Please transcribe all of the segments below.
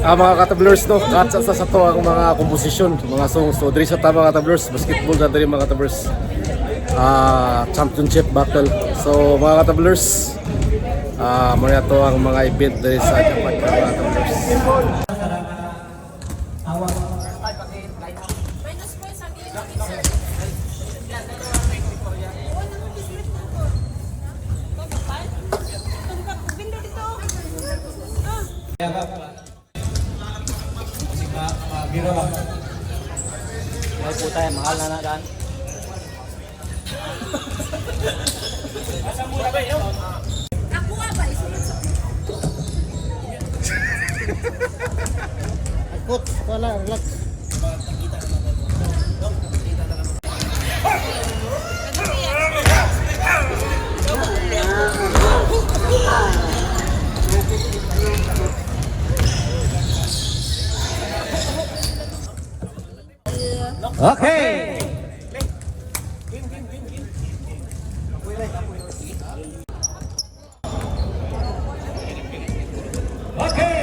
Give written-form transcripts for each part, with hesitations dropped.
Ah, mga katablers, no, katsa sa to ang mga komposisyon, mga songs. So diri sa ta, mga katablers, basketball na diri, mga katablers. Ah, championship battle. So mga katablers, mo na to ang mga event diri sa Japan, mga katablers. Minus po sa akin, sir. Ay po tayo, mahal na na daan. Ako ba? Isunod sa Coach, wala, relax. Okay! Okay!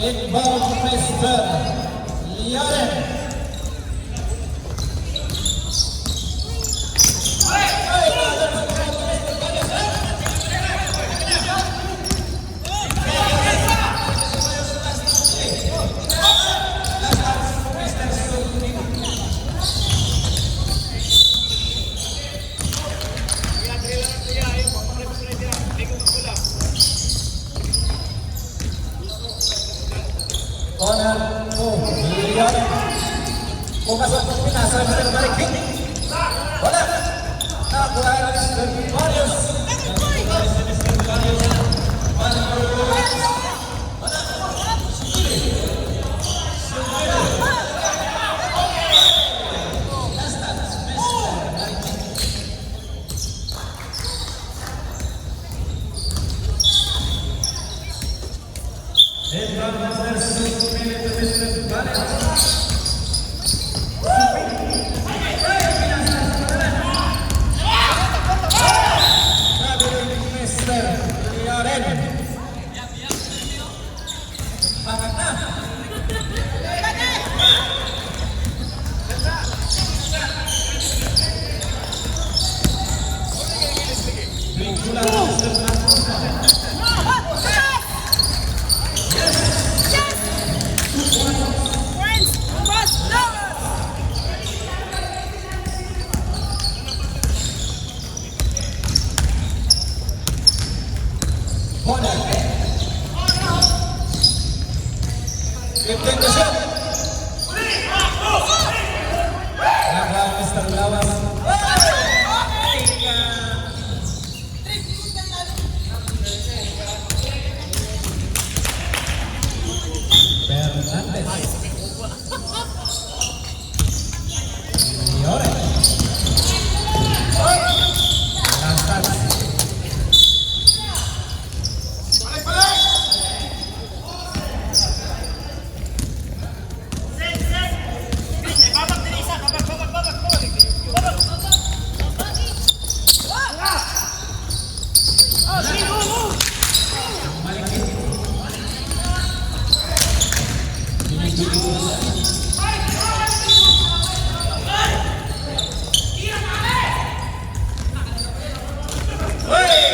Inbound to Mr. Yaren. Corner to Yaren. Pumasok ng pinasa, Mr. Marikit. Wala. Nakuha ni Mr. Marius. Mr. Yaren. Bakit na? Friends, must know! Corner. 15 to shoot. Nakakuha Mr. Lawas. Fernandez. Fiore. Last touch.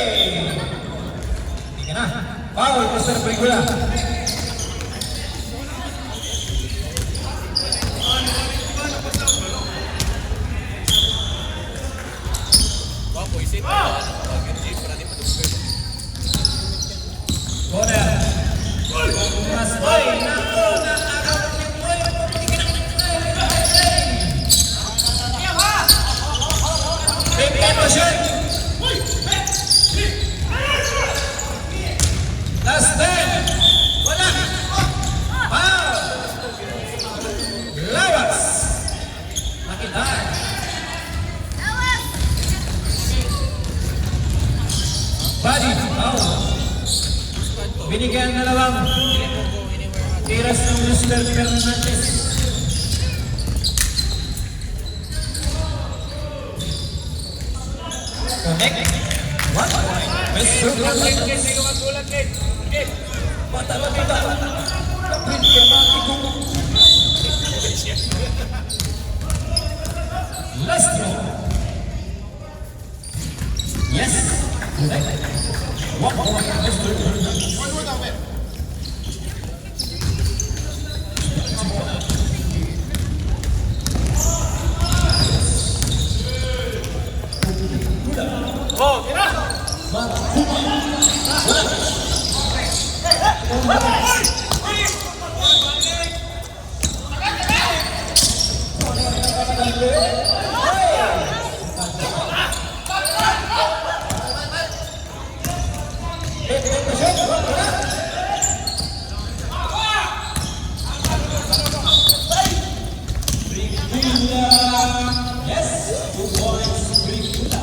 Oy! Hindi ka na. Foul, Mr. Brigula. Corner. Mas, oy! Nako! Nakakaw ni Boy! Hindi ka na. 15 to shoot. Last 10. Wala. Foul. Lawas. Makita. Lawas! Body. Foul. Binigyan na lamang. Tiras ng Mr. Fernandez. Connect. 1 point. Mr. Fernandez. Bata, bata, bata. Last throw. Yes. Connect. 1 point. Mr. Fernandez. Yes. 2 points. Brigula.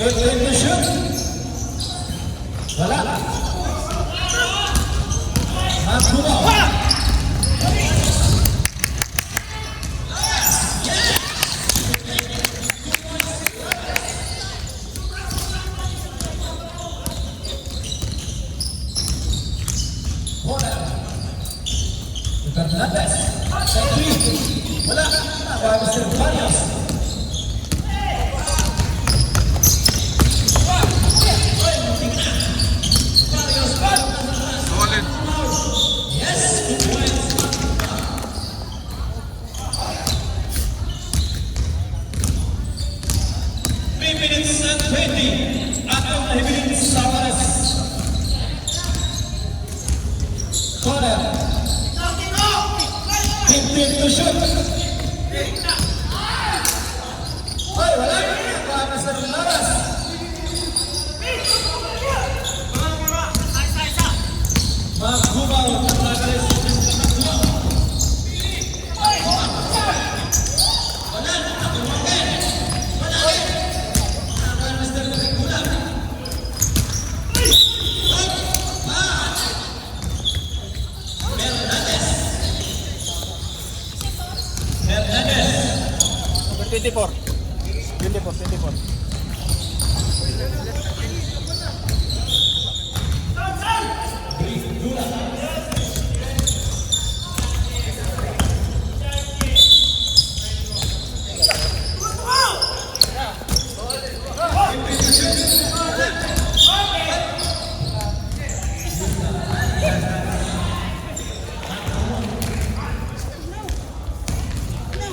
15 to shoot. Wala. Makuha. Corner. Fernandez. Sa three. Wala. Nakuha Mr. Barrios. Solid. Yes, 2 points. 3 minutes and 20. Atong nahibilin sa oras. Corner. 15 to shoot. Ay, wala. Nakuha Mr. Laras. Maghubaw. Hernandez. 24. 24, 24.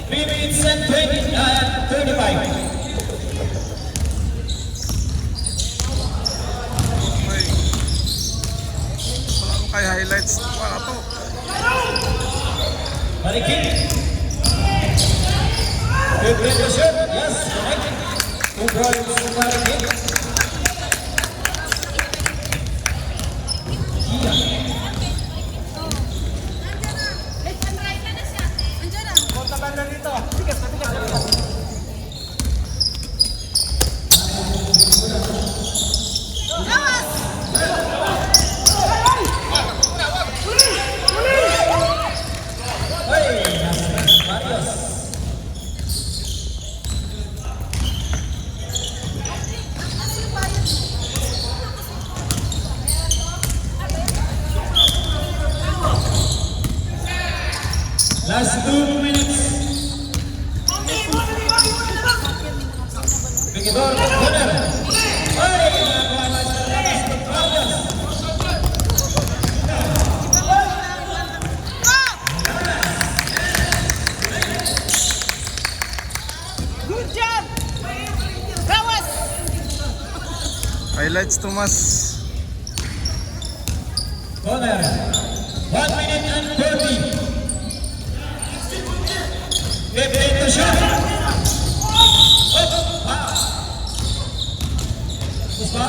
3 minutes and 20, 35. May wala ko kay highlights. Wala to. Marikit. 15 to shoot. Yes, connect. 2 points to Marikit. Gia. Nandiyan na. Nandiyan na siya. Nandiyan na. Lawas! Ay, nasa Barrios. Highlights, Tomas. Corner. 1 minute and 30. 15 to shoot. Oh, wow. Puspa.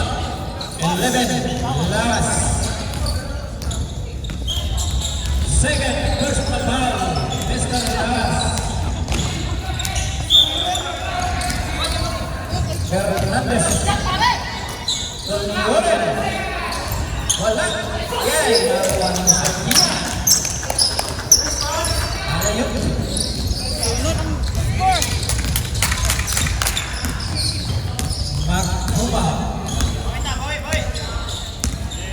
11. Last. Second personal foul. Mr. Lawas. Fernandez. Tolgoren. Wala. Yay! Nakuha ng Sakina. Ayun. Magkuba.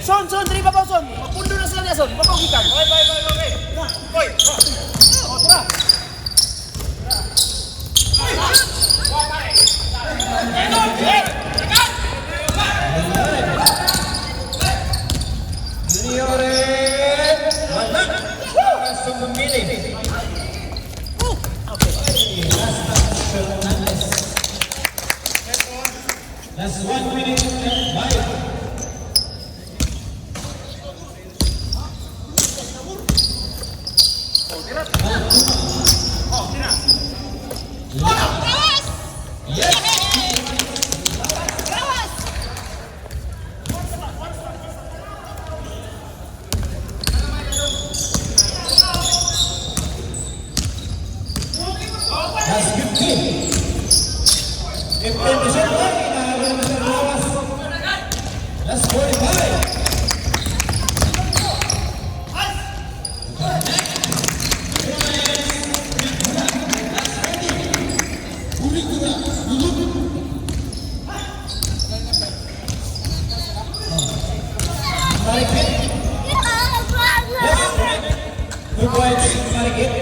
Son, son, diri pa son. Mapundo na sila niya, son. Babaw gikan. Boy, boy, boy, boy. Boy. Oh, tara. Juniore. Wala. Sumili. Last Fernandez. Last 1 minute and 5. Gawas! Yes. Gawas! Last 15. 15 to shoot. Ay, inahabol na sa lawas. Last 45. Marikit. Yes. 2 points, Marikit.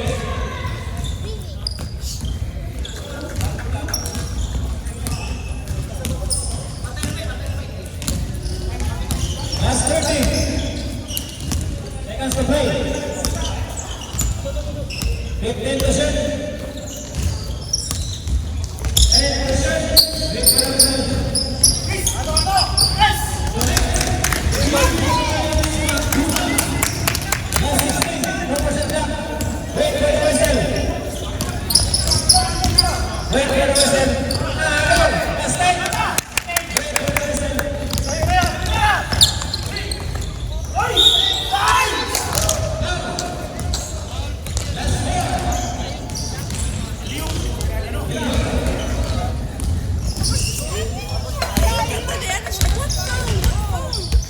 Last 30 seconds to play. 15 to shoot. 10 to shoot. Wait for the whistle. Last 16. 4% lang. Wait for the whistle. Wait for the whistle. Ah, go. Last 10. Wait for the whistle.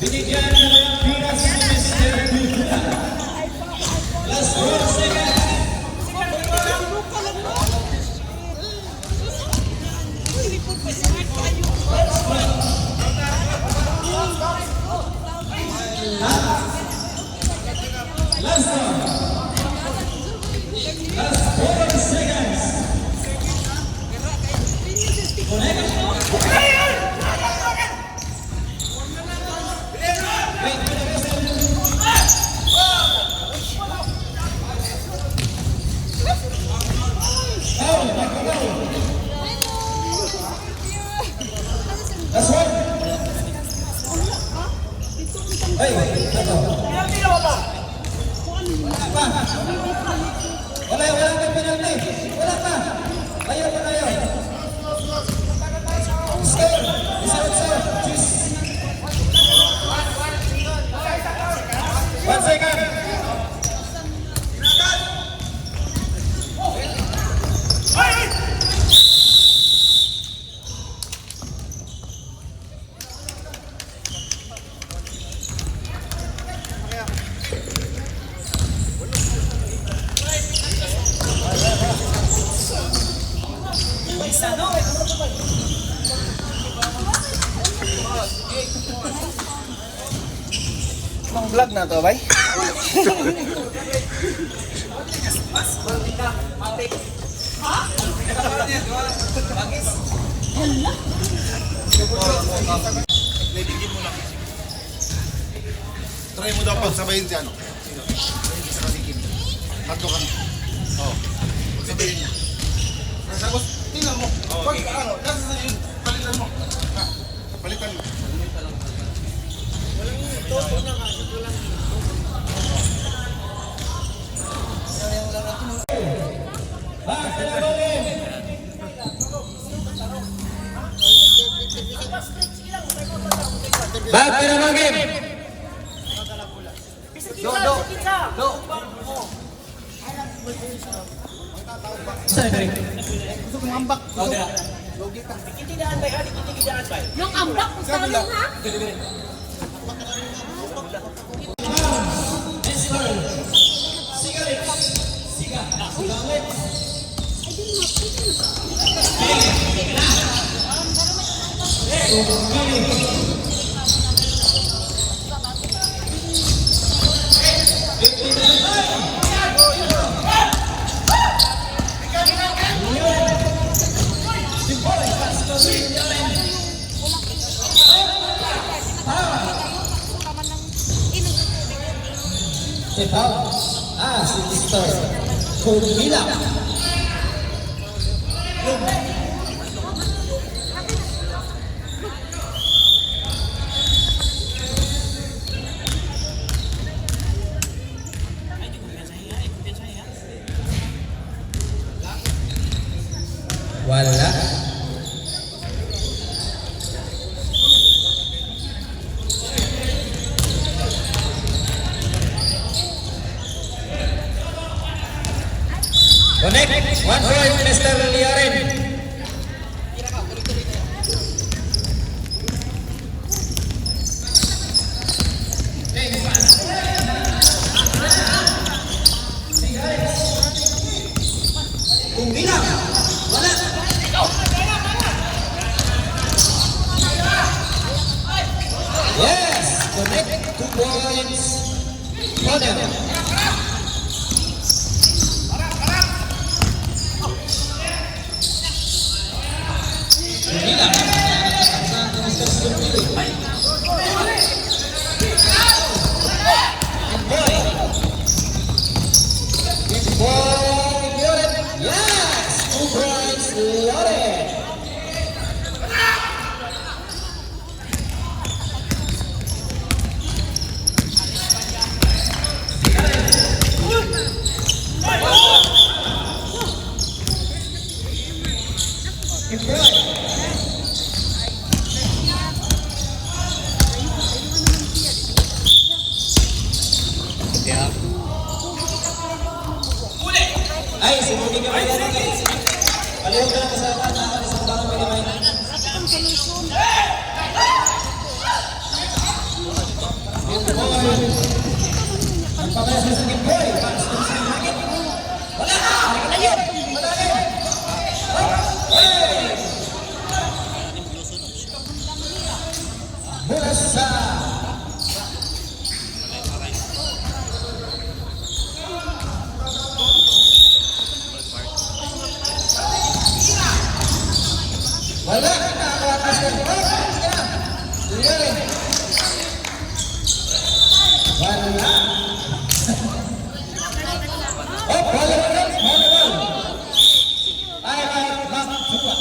Binigyan na ng Pinas si Mr. Dula. Last 4 seconds. Last one. Last 4 seconds. Connect. Wait for the whistle. Foul, Michael foul. Last one. Ay, ito. Wala pa. Wala, wala pa penalty. Wala pa. Layo pa kayo. Score. 18. Cheese. 1 second. Mang vlog na to, bay. Try mo daw pagsabayin si ano. Sino? Saka si Kim. Tatlo kami. Oo. Pagsabayin niya. Tapos, tingnan mo. Pag ano, nasa sa yun, palitan mo. Ha? Palitan mo. Final game. Do, do. Do. Sa referee. Gusto kong ambak. Oh, dira. Yung ambak kung saan ha? Mr. Siga Lips. Siga. Siga Lips. Si Pao. Si Mr. Kumila. Wala. Connect. 1 point, Mr. Lioren. Kumila. Wala. Yes. Connect. 2 points. Corner. Kumila. Boy. Boy, Loren. Yes! 2 points, Loren. Ay, sumugi ka pala rin. Palihog ka lang sa tao sa bang may Nagpapayas na sa Game Boy. Pass to Mr. Nugget. Wala! Wala! Wala! Hey! Mula sa Wala! Nakakuha ka sa Boy. Sige na. Sige. Wala. Oh, volleyball, volleyball. Ay, ay, last, sukla.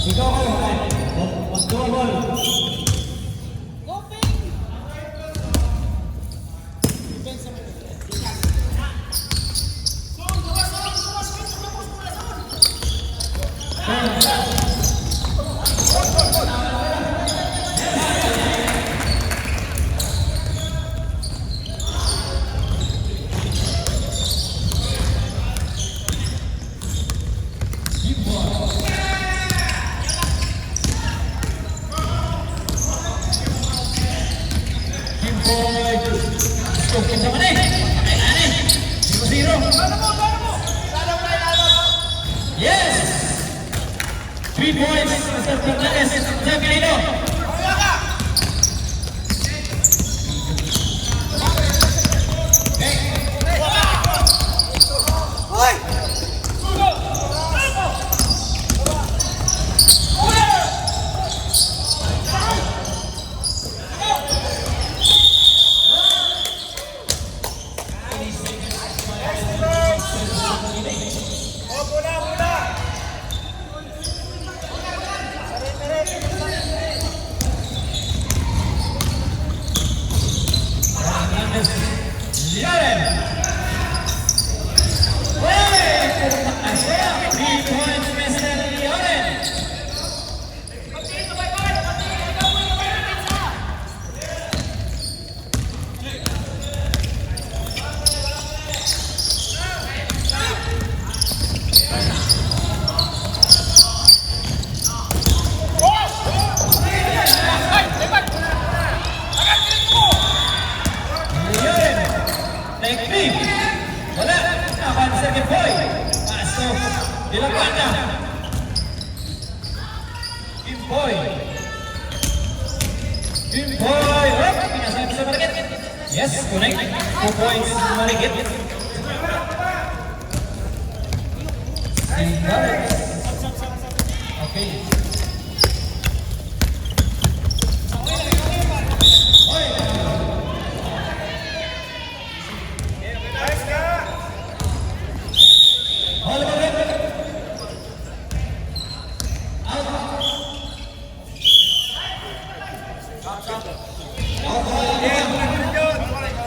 Ikaw kayo, ay. Wag ball. Boy. Stop ka naman eh. Ay, ano eh. 0-0. Yes! 3 points, Mr. Fernandez. Jacqueline. Boy. Boy. Up. Pinasa sa Marikit. Yes, connect. 2 points, Marikit. Si Garrett. Okay. Oy. All again. Out. Out ball again.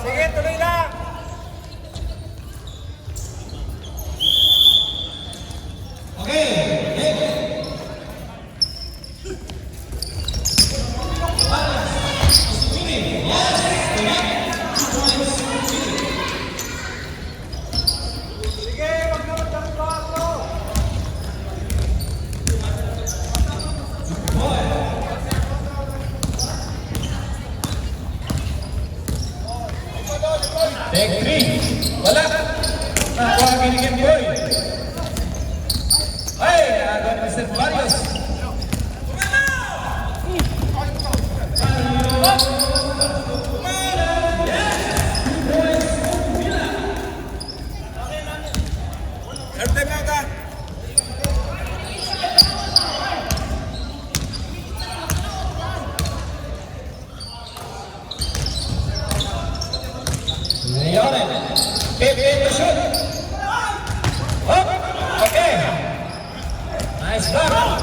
Sige, tuloy lang. Okay. Game. Yes. Connect. 2 points. Sige, wag na magdambato. Boy. Take three. Wala. Nakuha ni Game Boy. Ay, naagaw ni Mr. Barrios. Yes! 2 points. Third time out ah. Leone. 15 to shoot. Up. Okay. Nice block.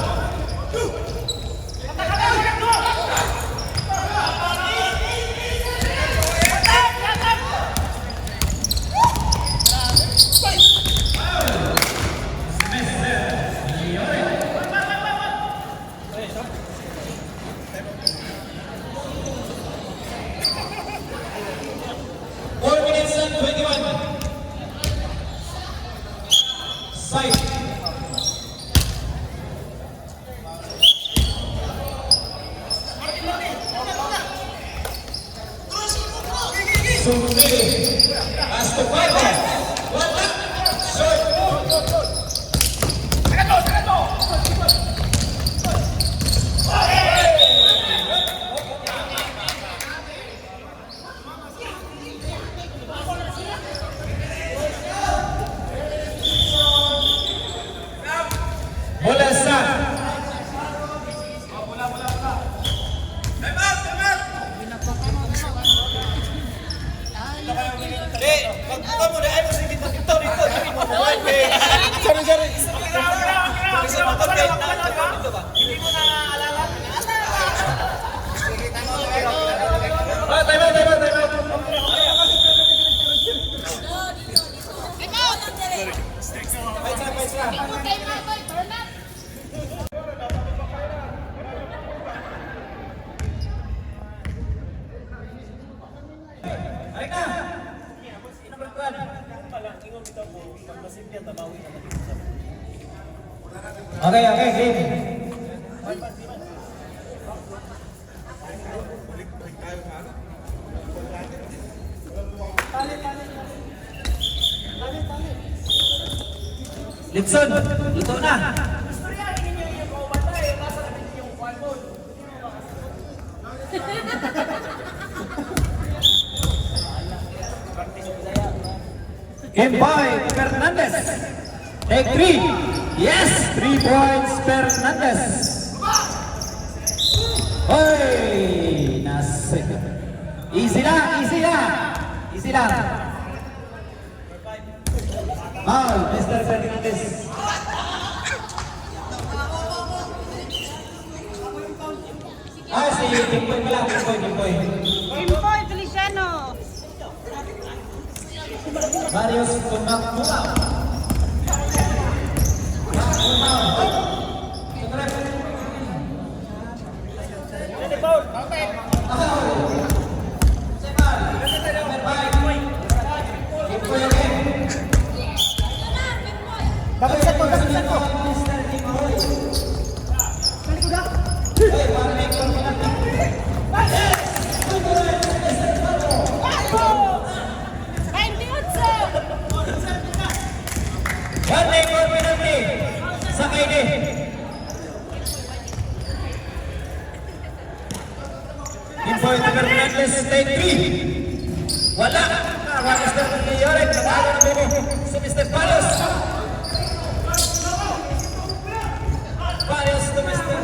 4 minutes and 21. Side. Sumili. Pass to Five. Wala. Short. Bola sa Time out, time out. Hindi, magbuka mo na. Ay, mas dito, dito, dito. Sorry, sorry. Hindi mo na alala. Ah, time out, time out, time out. Time out! Time out, boy. Turn up. Balik na. Okay, game. Litson, luto na. Istoryahin ninyo yung kauban tayo. Nasa namin yung kwan mo. Game by Fernandez. Take three. Yes, 3 points, Fernandez. Hoy, nasa. Easy lang, easy lang. Easy lang. Foul, Mr. Fernandez. Ah, si Kimboy pala, Kimboy, Kimboy. Kimboy Feliciano. Marius tumak-tumak. Tumak. Kimboy again. Bakit ko, bakit ko? Hey, one make one penalty. 28. One make one penalty. Sa KD. Kimboy to Fernandez, take three. Wala. Nakuha Mr. Yorek. Natalo na po si Mr. Palos. Palos to Mr.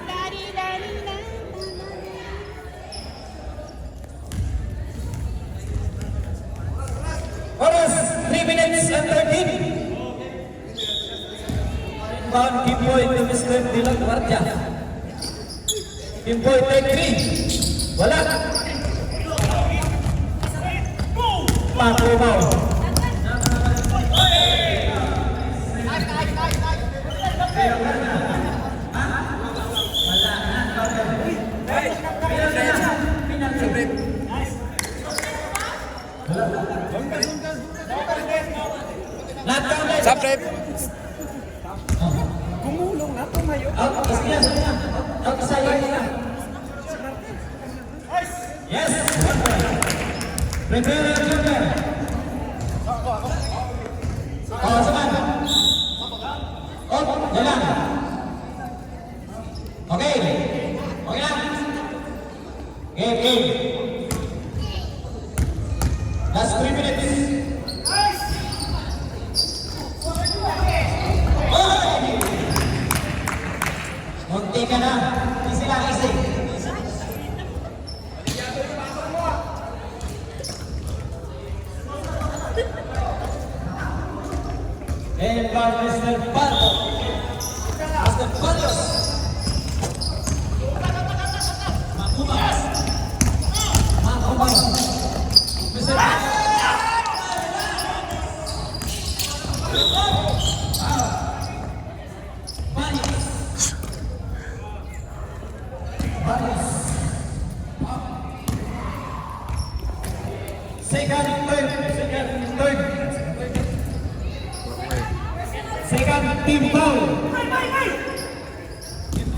Daddy, daddy, daddy. Oras, 3 minutes and 13. Inbound Kimboy to Mr. De La Guardia. Kimboy take 3. Wala. Pakubaw. Not counted. Stop, ref. Out, sige na, sige na. Out, isa, yun na. Yes! One point. Prepare your jumper. Oh, saman. Oh, yan lang. Okay. Okay lang. Game, game. Last 3 minutes. Oy! Munti ka na. Easy lang, easy. Easy. And by Mr. Barro. Mr. Barrios. Makumas. Makumas. Mr. Barrios. Barrios. Second, third, second, third. Second team foul.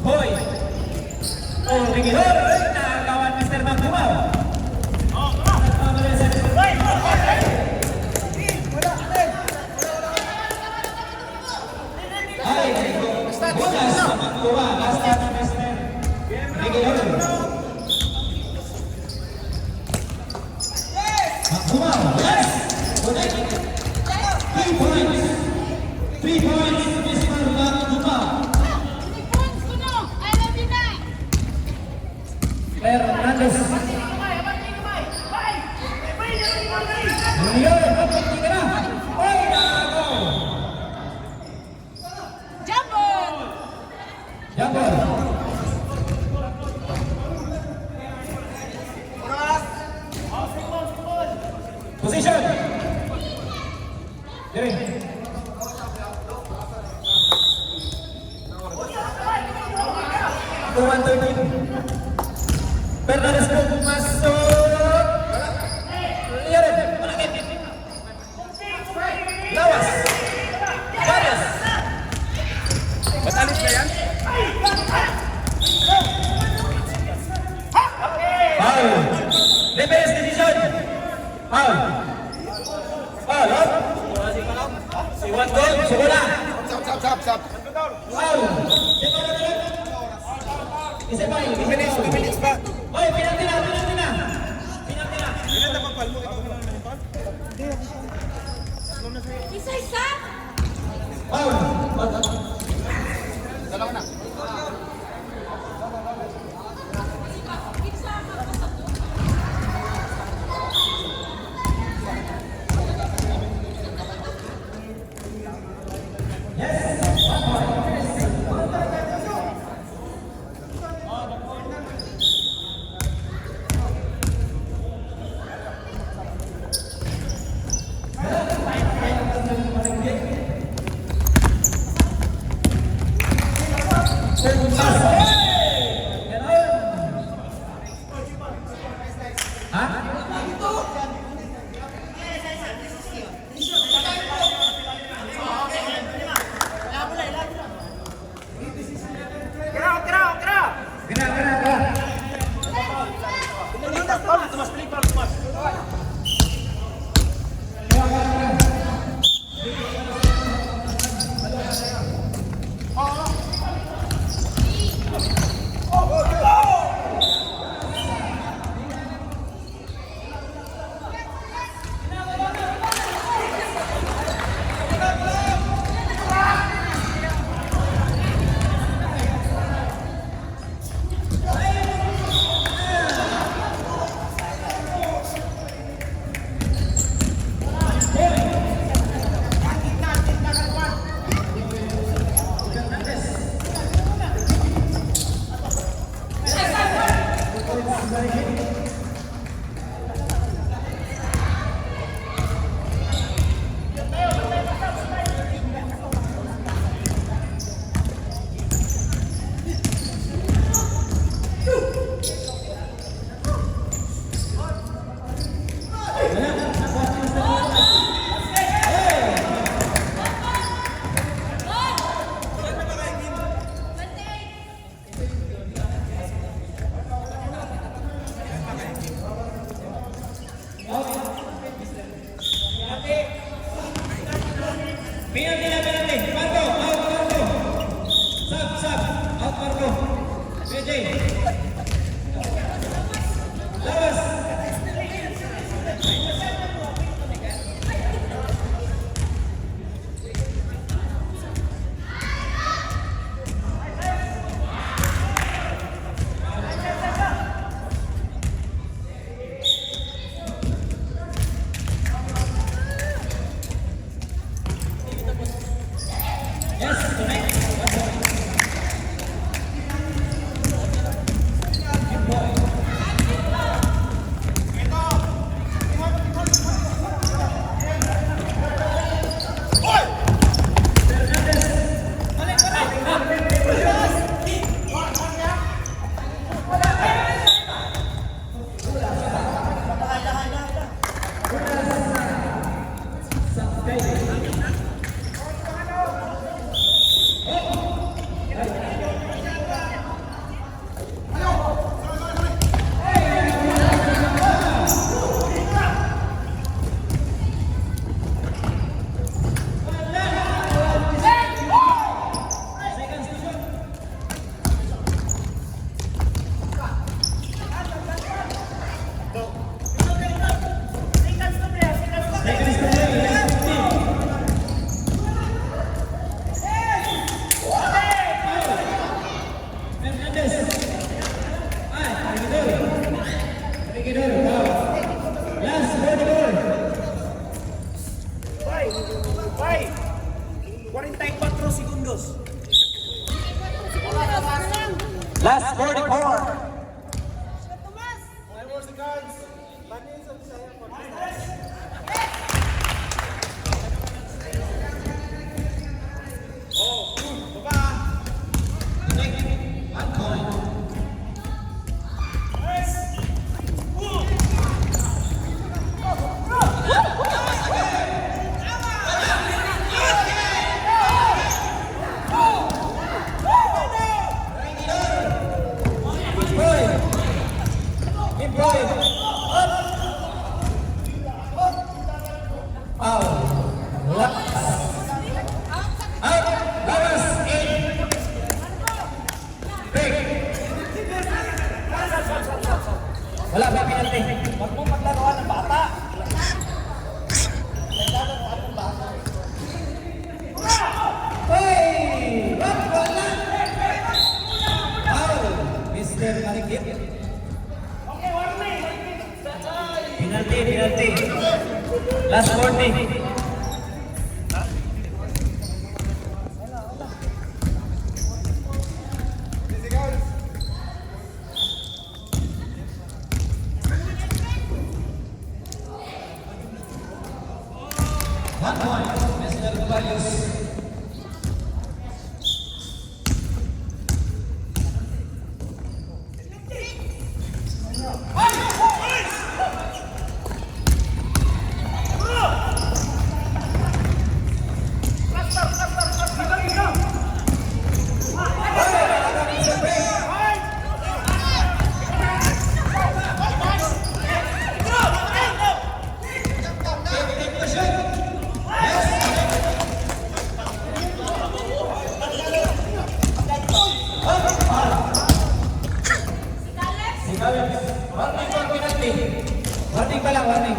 Boy. Oh, Regidor. Nakagawan Mr. Magbumaw. Ay, bukas sa Magbumaw. Basta na Mr. Regidor. Magbumaw. Yes! Connect. 3 points. 3 points, Mr. Magbumaw. Points ko no! I love you na! Fernandez. Junior, munti ka na. Oy, nakago. Jumbo! Jumper. Position. Dire. 2-1-13. Fernandez po pumasok. Liaren, malakit. Lawas. Barrios. Ba't alis na yan? Foul. Referee's decision. Foul. Foul, oh. Si Juan Gol, suko na. Stop, stop, stop, stop. Foul. Isa pa, 2 minutes, 2 minutes pa. Oy, penalty na, penalty na. Penalty na. Isa-isa! Foul. Dalawa na. Isa Yes. 1 point. Yes, connect. 1 point. Boy. Seconds to play. Last 15. Fernandez. Ay, Corregidor. Corregidor, foul. Last 44. Bay! Bay! 44 segundos. Last 44. Tomas! 1 point. Boy. Boy. Up. Foul. Out. Lawas. In. Break. Wala pa penalty. Huwag mo paglaruan ng bata. Hey! What? Wala! Foul. Mr. Marikit. Penalty, penalty. Last 40. 1 point, Mr. Cubalios. Si Caleb. Warning for penalty. Warning pa lang, warning.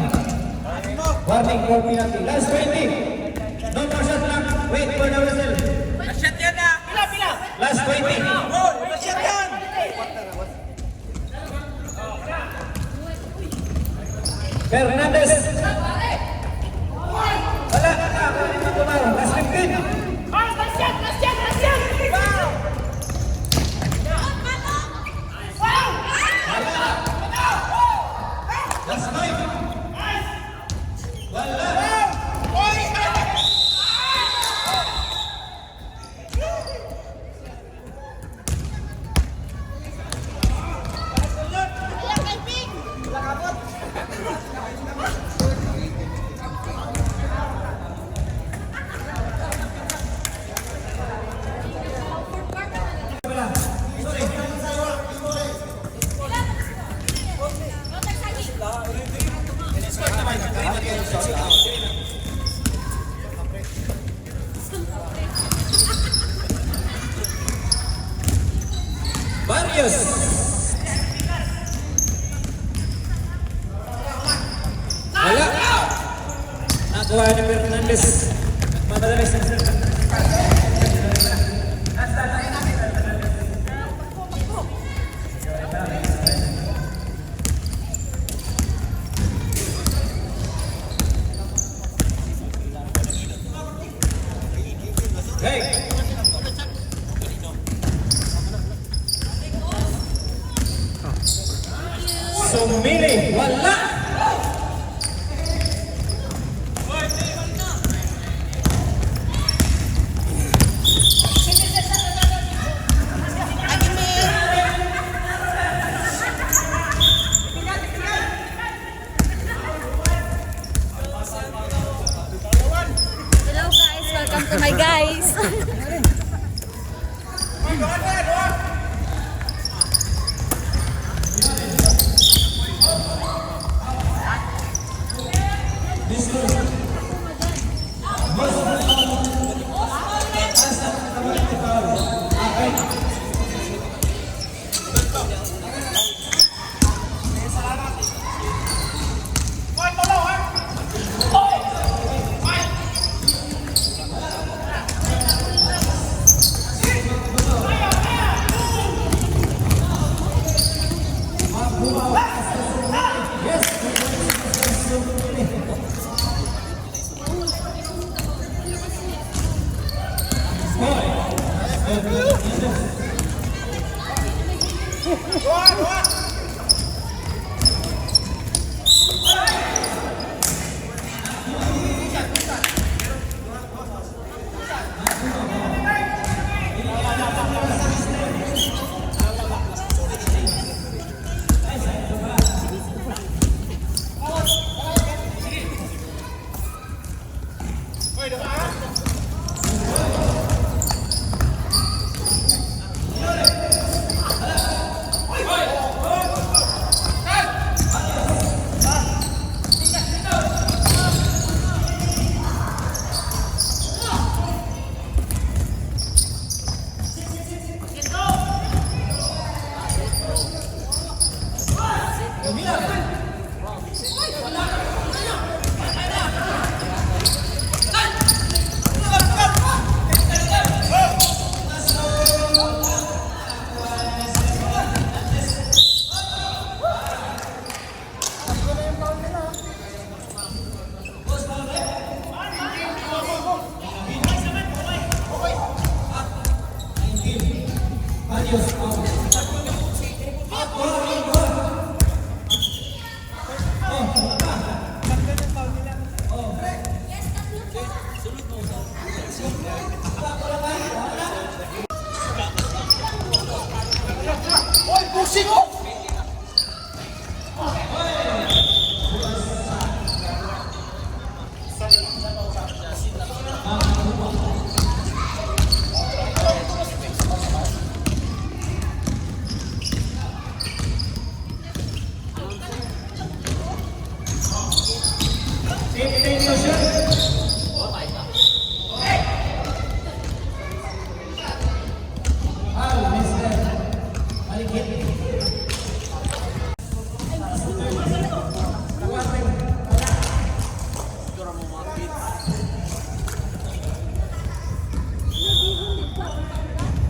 Warning for penalty. Last 20. No more shot clock. Wait for the whistle. Shot yan na! Pila, pila! Last 20. Oh, shot yan! Fernandez. Wala. Last 15. Ah, last shot! Last shot! Last shot! Wow! Wow! Last 5. Wala. Wala kay Ping! Barrios. Wala. Nakuha ni Fernandez. Nagmamadali si Mr. Hey! Sumili. Wala. Hello guys, welcome to my guys.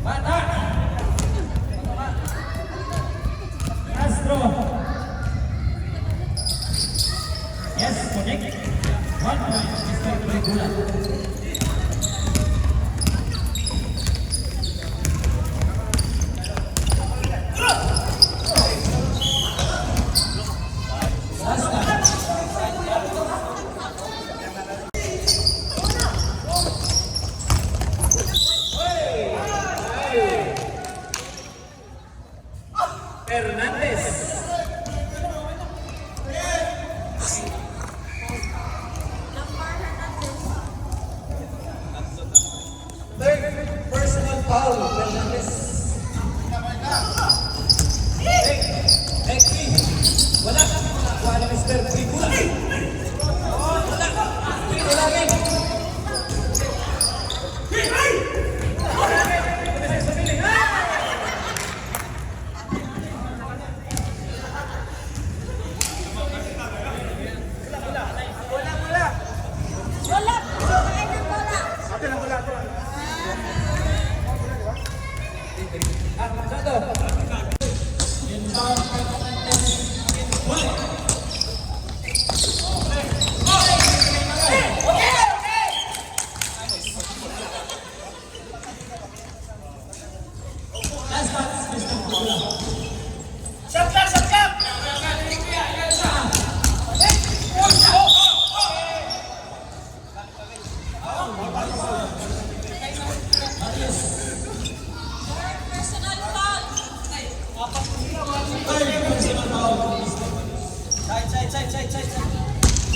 Bata. Castro. Yes, connect. 1 point, Mr. Regula. Hernandez. Third personal foul, Fernandez. Next team. Wala. Nakuha ni Mr. Tribula. Wala. Wala rin. Wala! Kain ng bola!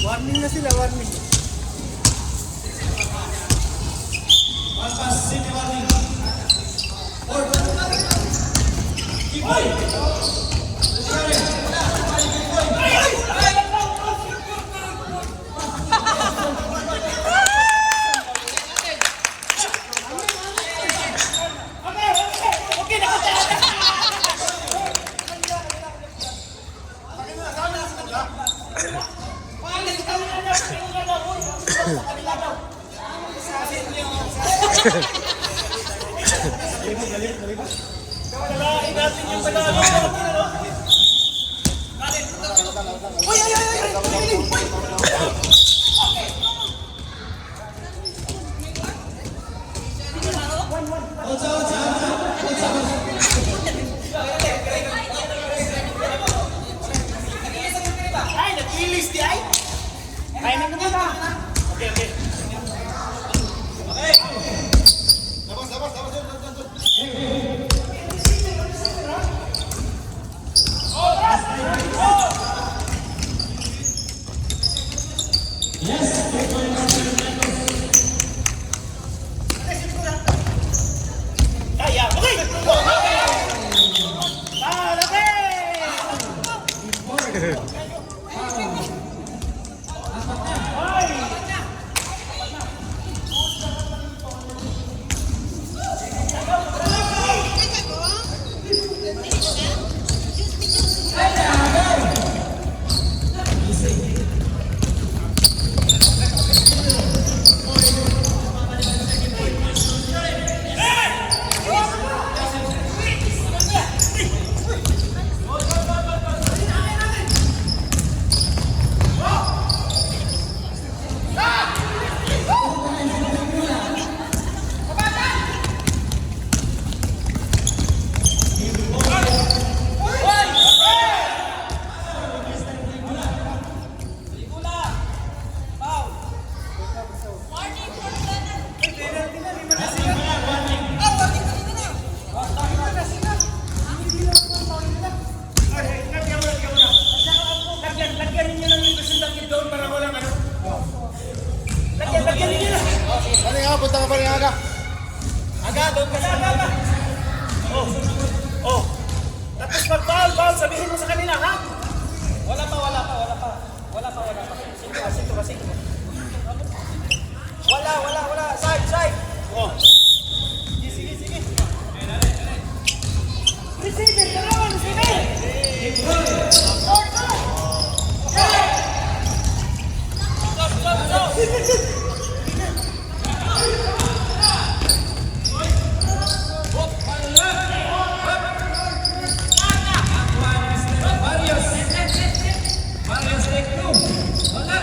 Warning na sila, warning. One pass, city warning. Four. Kipoy! Ay, nag-ilis di ay. Ay, nagpunta. Okay, okay. Labas, labas, labas. Doon, doon, doon. Kaya, okay! Ah, okay! Lagyan, lagyan ninyo lang yung presentation doon para walang ano. Lagyan, lagyan ninyo lang. Paring aga, punta ka paring aga. Aga, doon ka na, aga, aga. Oh, oh. Tapos pag foul, foul, sabihin mo sa kanila, ha? Wala pa, wala pa, wala pa. Wala pa, wala pa. Sino ka, sino ka, sino ka. Wala, wala, wala. Side, side. Oh. Sige, sige, sige. Receiver, dalawa, receiver. Go, go, go. Marius. Marius take two. Wala.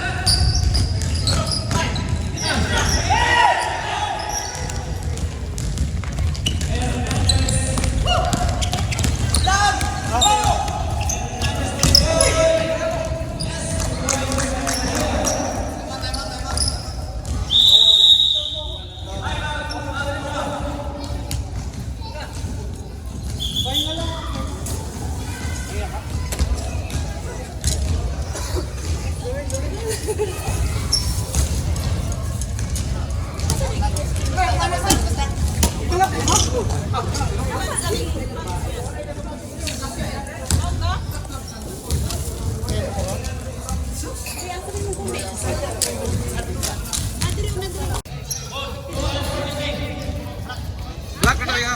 Black na ya.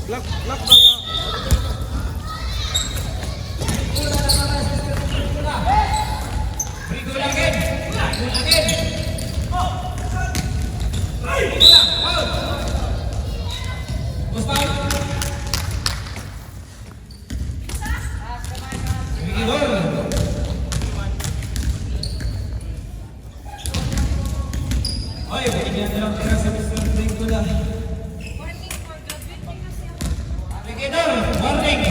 Black, black na ya. Free goal again. Goal again. Wala, foul. Boss foul. Free goal. Oy, binigyan na lang tira sa Mr. Brincola. Aplikador, warning.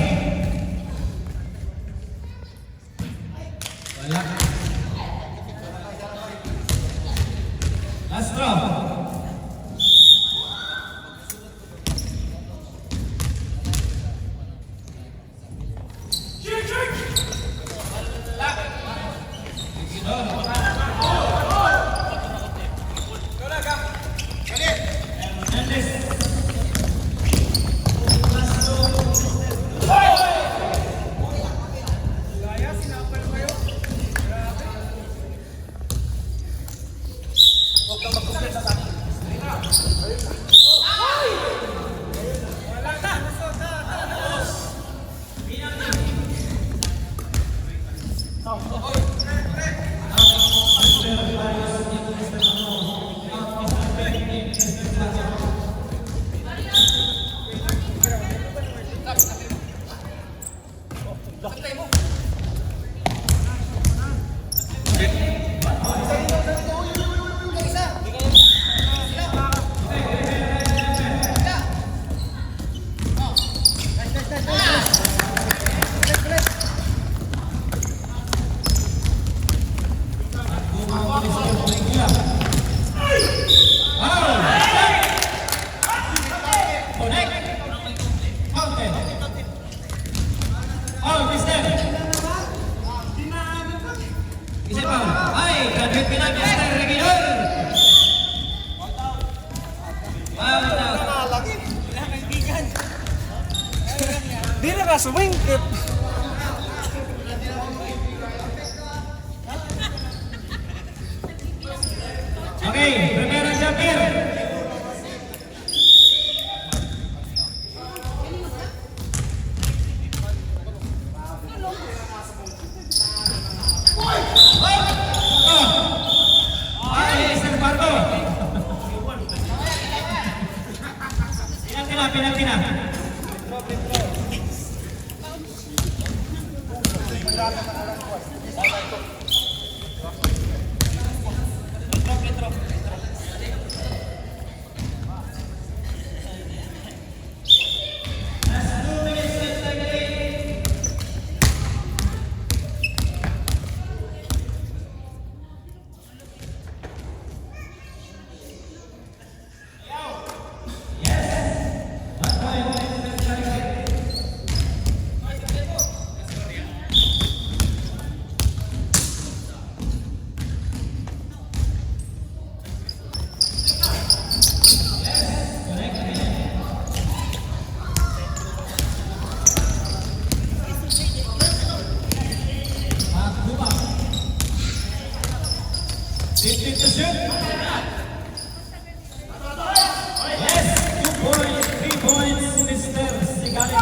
Wala. Last round. Wala. Connect. Counted. Foul, mister. Isa pa. Ay, graduate ka na, Mr. Regidor. Foul out. Di na ka sumingkit. Okay, prepare ang jumper. Ay, Mr. Pardo. Penalty na, penalty na. Magduma. 15 to shoot. Yes, 2.3 points, Mr. Sigalit.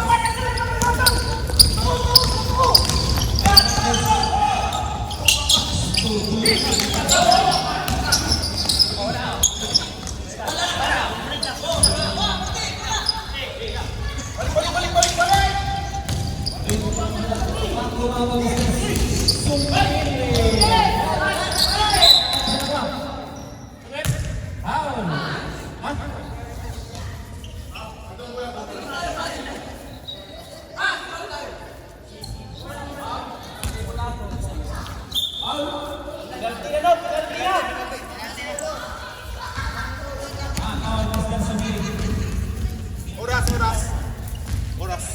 Foul. Ha? Penalty na no, penalty na. Ah, foul, Mr. Sumiri. Oras, oras. Oras.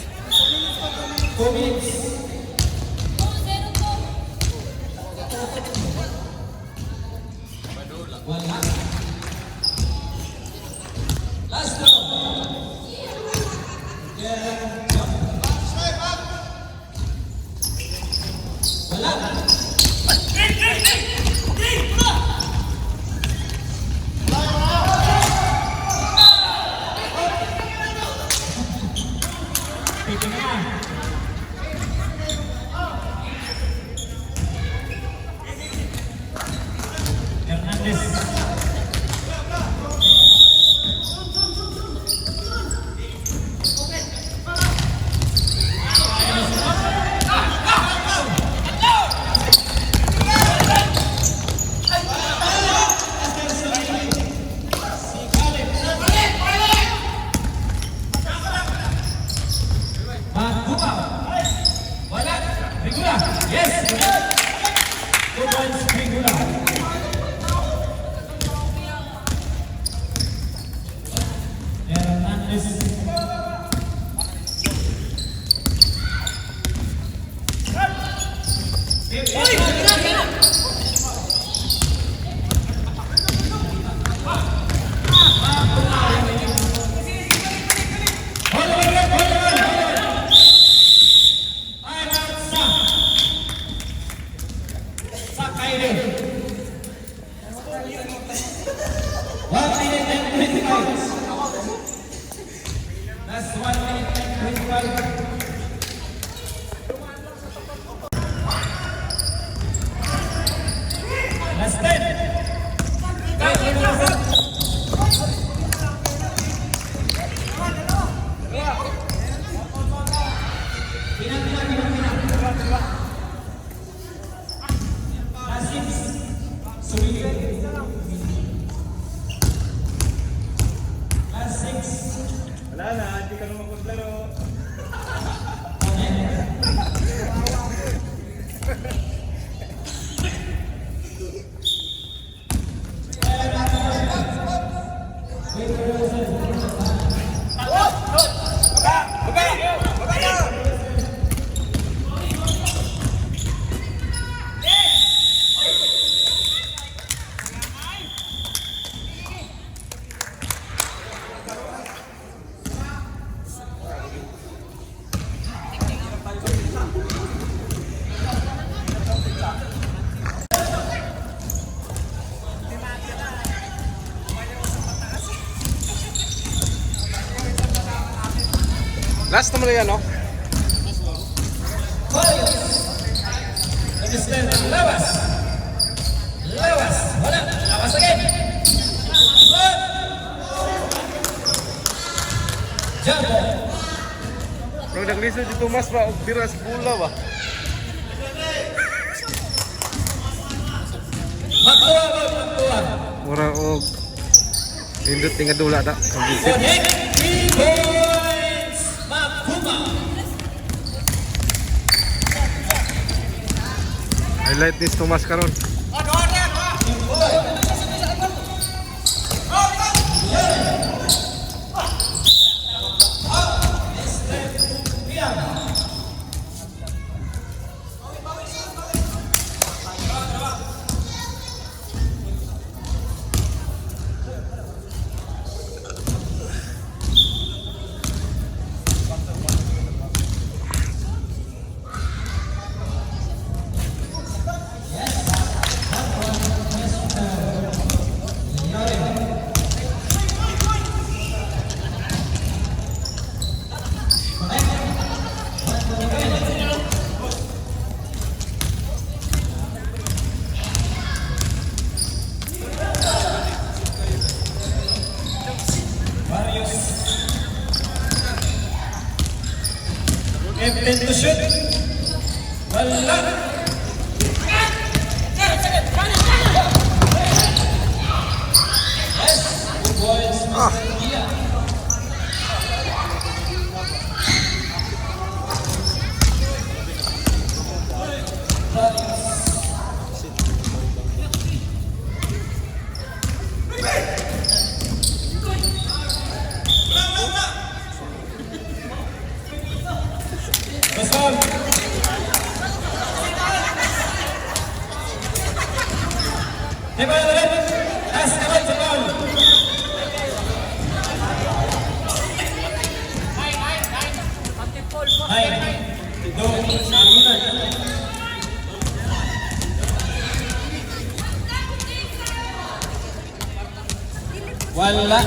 2 minutes. Wala. Last round. Yeah. Wala. Titingnan na. Hernandez. Wala na, hindi ka na mapaglaro. Last naman na yan, no? Mr. Lawas. Lawas. Wala. Lawas again. One. Jumbo. Bro, naglisod si Tomas ba? Og bira sa bula ba? Magkuha ba? Magkuha. Mura og nindot nga dula ta. Ang visit. Connect. 3 points. Makuma. Highlight ni Tomas karon. Marius. 15 to shoot. Wala. Yes. 2 points, Mr. Gia. Basol. Di ba ulit? Last naman sa foul. Nine. Go. Nine. Wala.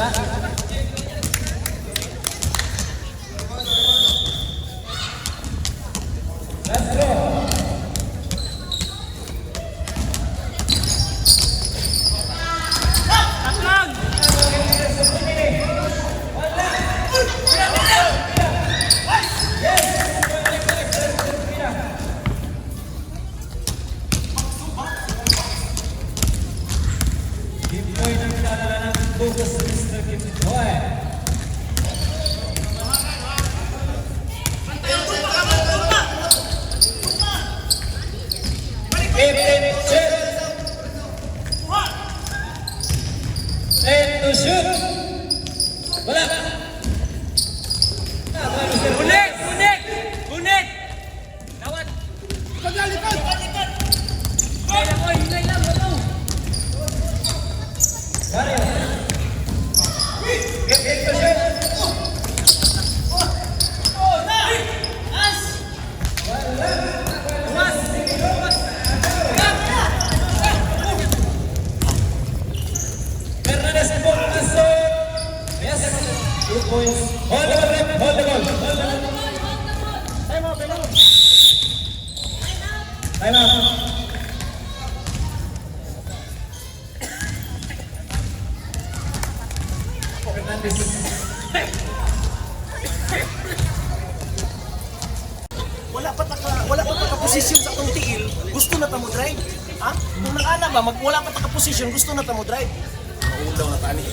Let's go. Kimboy ng dadala ng focus, Mr. Kimboy. 15 shoot. 10 to shoot. Wala. Bunet! Bunet! Bunet! Dawat! Likod! Likod! Hinay lang, oy! Hinay lang! Bato! Barrios. 15 to shoot. Fernandez po, pasok. Yes. 2 points. Hold the ball, ref. Hold the ball. Hold the ball. Time out. Time out. Time out. Fernandez. Wala pa ta ka-position sa atong tiil, gusto na ta mo drive. Ha? Kung nang-ana ba, mag wala pa ta ka-position, gusto na ta mo drive. Maulaw na tani.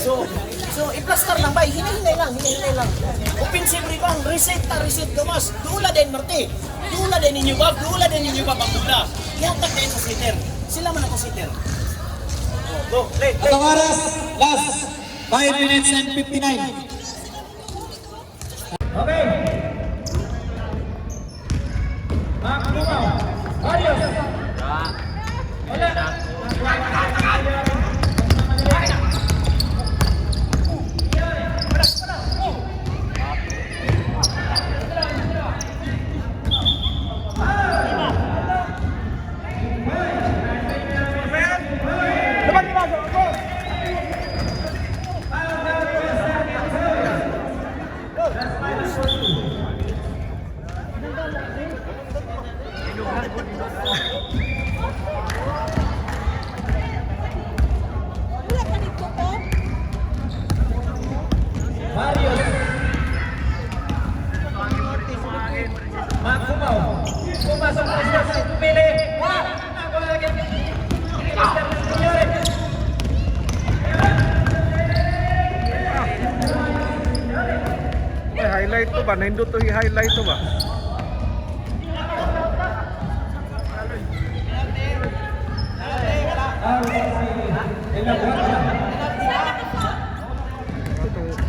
So, So, i-plaster lang ba? Hinay-hinay lang, hinay-hinay lang. Offensive rebound, reset ta, reset gawas. Dula din, Marte. Dula din ninyo, Bob. Dula din ninyo, Bob, ang dula. Ihatag din sa sitter. Sila man ako sitter. Oh, go, play, play. At ang oras, last 5 minutes and 59. Okay. Mark Lumaw. Barrios. Wala. Wala ka dito ko. Barrios. Mark Lumaw. Pumasok na siya sa pili. Wala. Nakuha lagi. Mr. Senyores. May highlight to ba? Nindot to i-highlight to ba?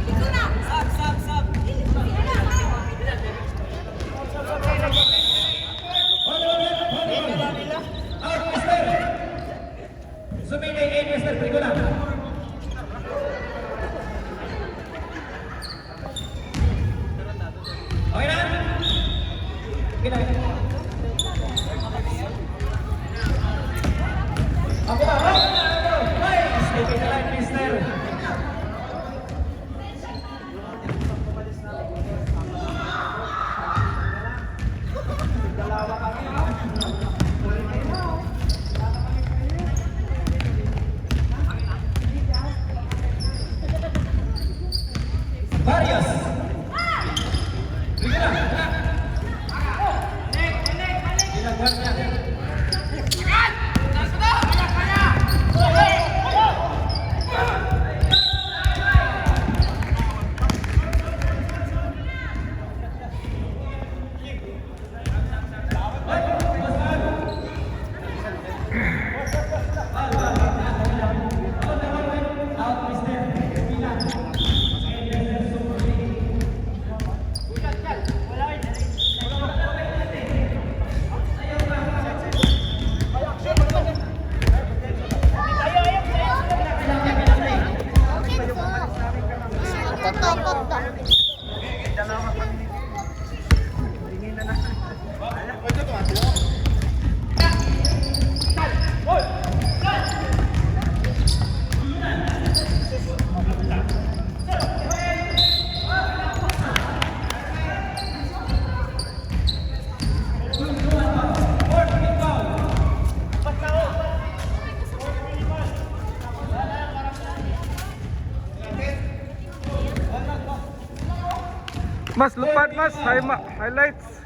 Dito na. Sub, sub, sub. Out, Mr. Sumili kay Mr. Prigola. Okay na? Okay na. Ako ba? Ay! Ay! Sleeping na lang, Mr. Barrios. Prigola. Ginagawa niya. Totoo, Mas lupad mas highlights.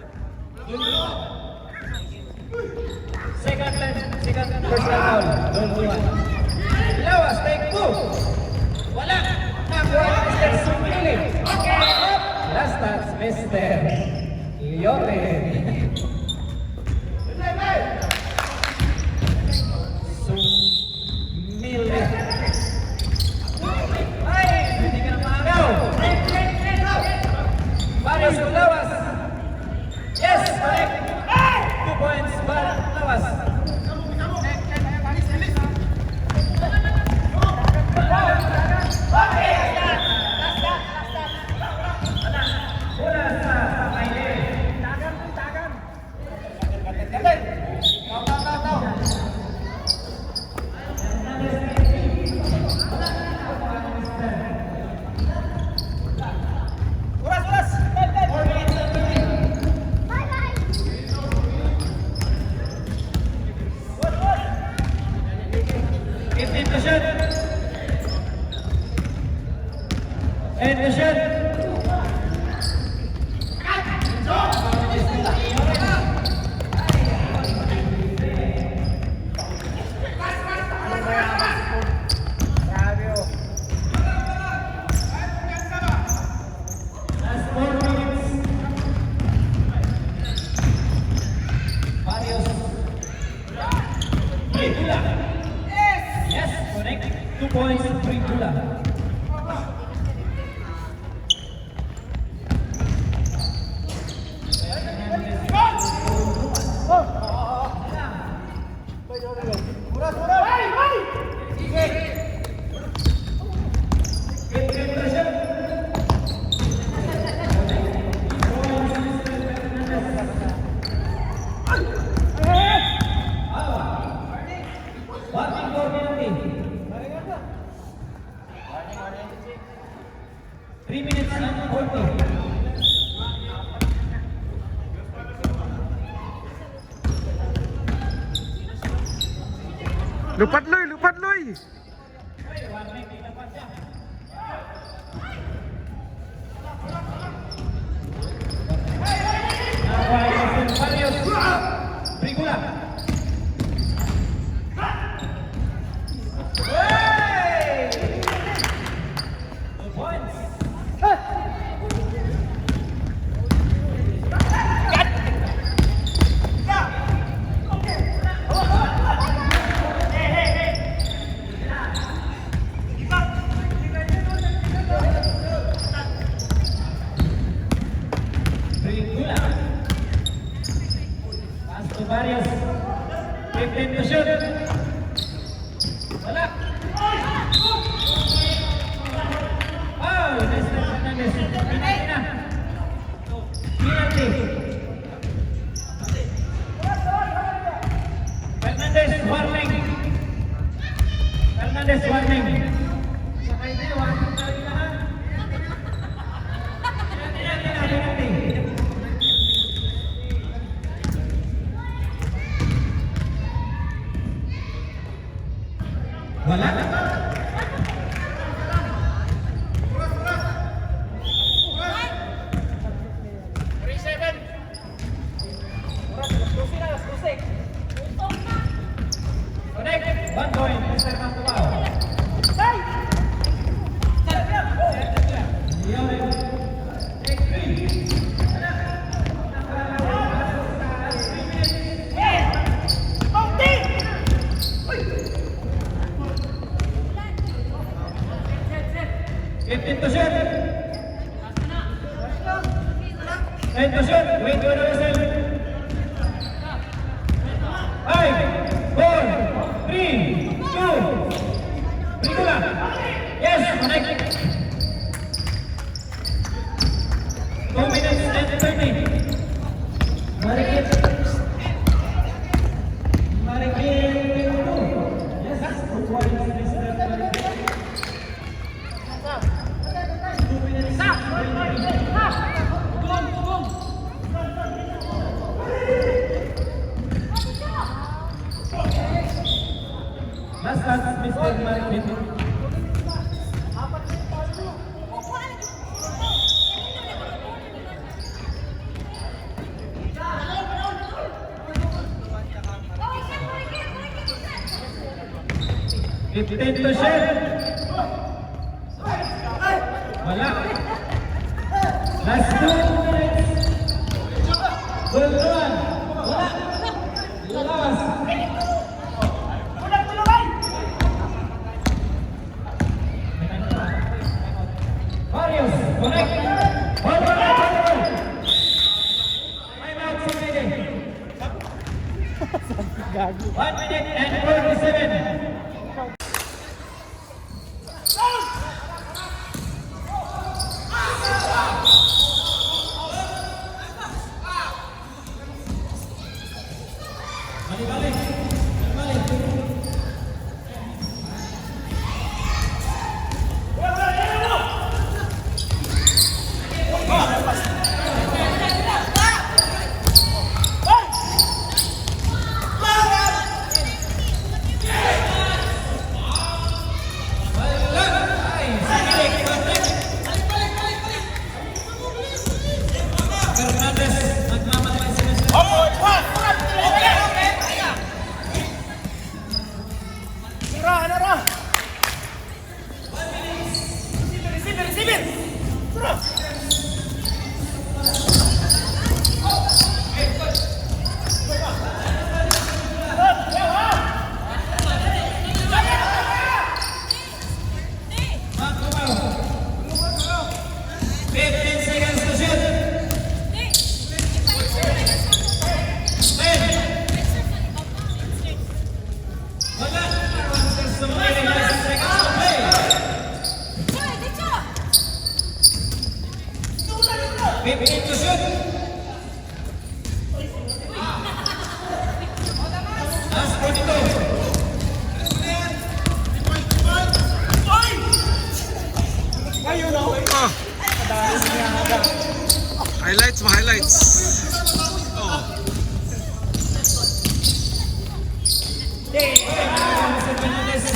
Second time, second personal foul. Don't do it. Lawas, take two. Wala. Nakuha ni Mr. Sumili. Up. Last touch, Mr. Liote. Sumili. Ay, hindi ka na maagaw. Barrios to Lawas. Yes, correct. 2 points, Lawas. Oras, oras! Bye-bye. 15 to shoot. 8 to shoot. 3 minutes and 40. Lupad loy, lupad loy. Nakuha ni Mr. Barrios. Brigula. Hey! 2 points. Brigula. Pass to Barrios. 15 to shoot. Wala. Foul, Mr. Fernandez. Penalty na. Penalty. Fernandez warning. Fernandez warning. Sakay na, warning tayo lahat. Penalty na, penalty. Wala. Connect. 1 point, Mr. Mangkubao. Take three. 15 to shoot. 10 to shoot. Wait for the whistle. 5, 4, 3, 2. Brigula. Yes, connect. 2 minutes and 30. Marikit. Marikit 2. Yes, 2 points, Mr. Marikit. 2 minutes. Last touch, Mr. Marikit. 15 to shoot. Wala. Last 2 minutes. Gulduan. Wala. Lawas. Barrios. Connect. Ball, ball, ball, ball. Time out, Sinede. 1 minute and 47. Balik, balik. Balik. Fernandez, nagmamadali si Mr. Sura, ano ra? Receiver, receiver, receiver! Sura! Mangkumaw. 15 seconds to shoot. 10. Wala. Mr. Sumili, 9 seconds to play. Highlights, mga highlights. Oh. Mr. Fernandez.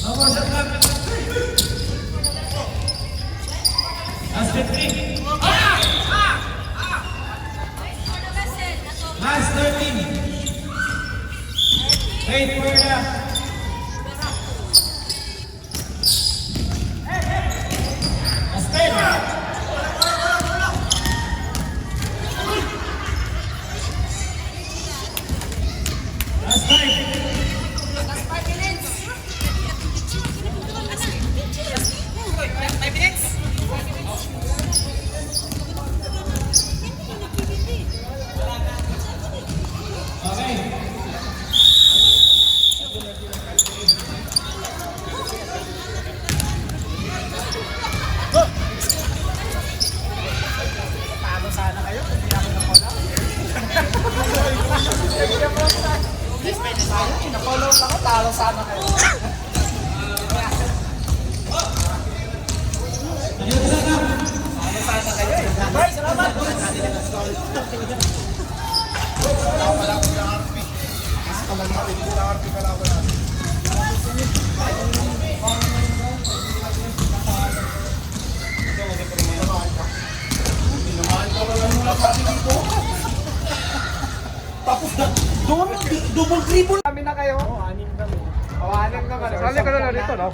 No more shot clock. Last 15. Last 13. Wait for the Last 10. Last 5. Last 5 minutes. 5 minutes. Okay. Sali ka na lang dito, no?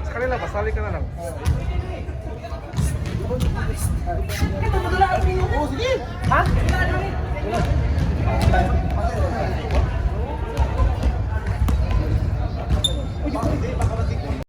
Sa kanila ba? Sali ka na lang.